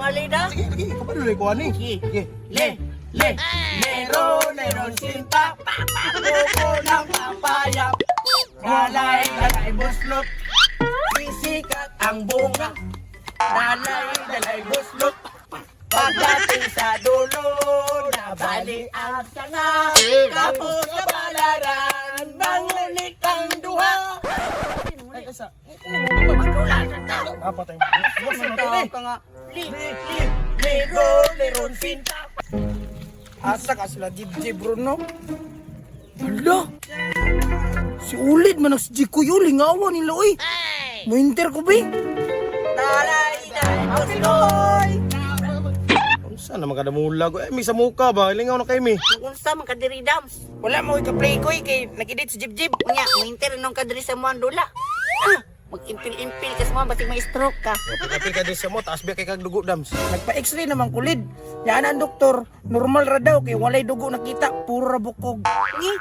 Lida. Sige, sige, kabalo na ko ani. Sige. Sige. Le, le, lero, leron sinta, pa, pa, buko ng papaya. Dalay, dalay, buslot, sisikat ang bunga. Dalay, dalay, buslot, pagdating sa dulo, nabali ang sanga. Tapos sa balaran, bangulik ang duha. Ay, asa. Magdula na ta. Napatay mo. Basta na to, eh. Ka nga. Li, li, lero, leron sinta. Asa ka sila jib-jib ron, no? Hala! Si Ulid man ang si Jikoy, oh, lingawan nila, oy. Muinter ko, be. Dalay, dalay, buslot. Unsa na makadamulag? Eh, may sa muka ba? Lingaw na kay mi. Unsa man kadiri dams. Wala mo ka-play ko, eh, kay nag-edit si Jib-Jib. Nya, winter nung kadiri sa muang dula. Ah, mag-impil-impil ka sa muang basig may stroke ka. Kapil ka din sa mo, taas biya kay kag dugo dams. Nagpa-x-ray naman kulid. Yan ang doktor, normal ra daw kay walay dugo nakita, puro ra bukog. Ngi,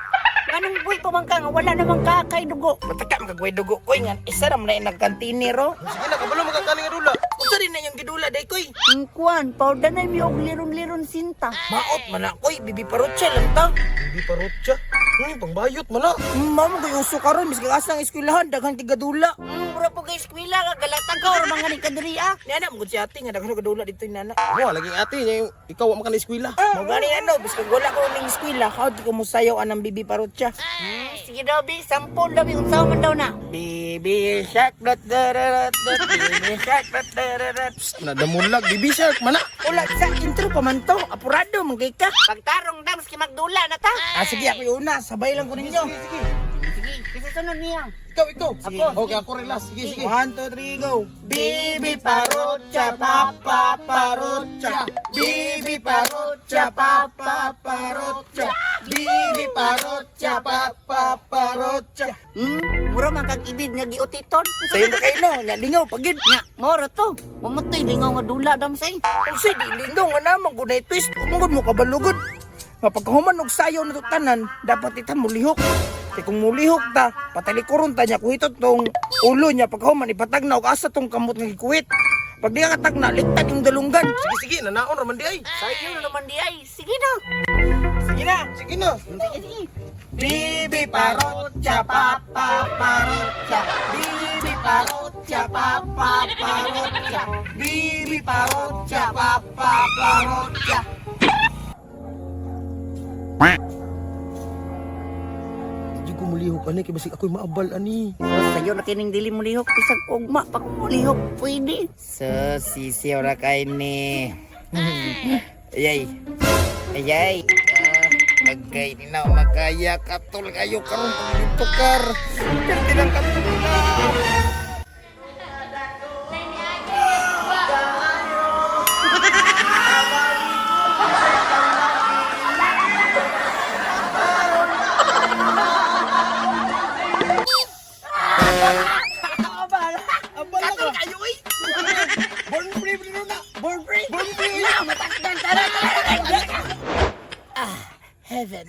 ganong buhay pa man ka nga wala namang ka kay dugo. Mataka makagway dugo koy nga isa ra man na nagkantinero. Sige na, kabalo makakaling nga dula. Unsa rin na yung gidula day koy? Ang kuan, powder na mi og liron-liron sinta. Maot man na koy, bibi parutsa lang ta. Bibi parutsa. Pangbayot man na. Mamo koy uso karon bisag asa ang eskwelahan daghan tigadula. Mura po kay eskwela ka galatag ka or mga ni kadiri ah. Ni ana mo si ate nga daghan gadula dito ni nana. Mo lagi ate niya yung ikaw wa man ka na eskwela. Mo gani ano bisag wala ko ning eskwela, how di ko mosayaw anang bibi parutsa. Sige daw bi, sampol daw bi unsa man daw na. Baby shark dot dot dot dot, baby shark dot dot dot dot. Psst, nadamulag bibi shark man na. Wala sa intro pa man to, apurado man kay ka. Pagtarong dams kay magdula na ta. Ah, sige, ako yung una. Sabay lang ko ninyo. Sige. Sige, kasi sunod niya. Ikaw, ikaw. Ako. Okay, ako relax. Sige, sige. 1, 2, 3, go! Bibi parotsa, papa parotsa. Bibi parotsa, papa parotsa. Bibi parotsa, papa parotsa. Mura man kag ibig nga giutiton. Sayo na kayo no, nalingaw pagid. Nya, mora to. Mamatay lingaw nga dula dams ay. Unsay di lingaw nga namang gunay twist, umugod mo kabalugod. Nga pagkahuman og sayaw na to tanan, dapat ita mulihok. Kay kung mulihok ta, patalikuron ta niya kuhitot tong ulo niya pagkahuman ipatagna og asa tong kamot nga gikuhit. Pag di ka katagna, ligtad yung dalunggan. Sige, sige, nanaon ra man di ay. Sayo na naman di ay. Sige na. Sige na. Sige na. Sige, sige. Bibi parotsa, papa parotsa. Bibi parotsa, papa parotsa. Bibi parotsa, papa parotsa. Hindi ko mulihok ani kay basig ako'y maabal ani. Oh, sayo na kining dili mo lihok bisag ugma pa ko lihok pwede. So, sisi ora kay ni. Ayay. Ayay. Ah, agay ni na makaya katol kayo karon pagtukar. Perti lang katol na. Abal Katol kayo oy. Born free bro na. Born free. Born free. Na matakdan tara tara. Ah, heaven.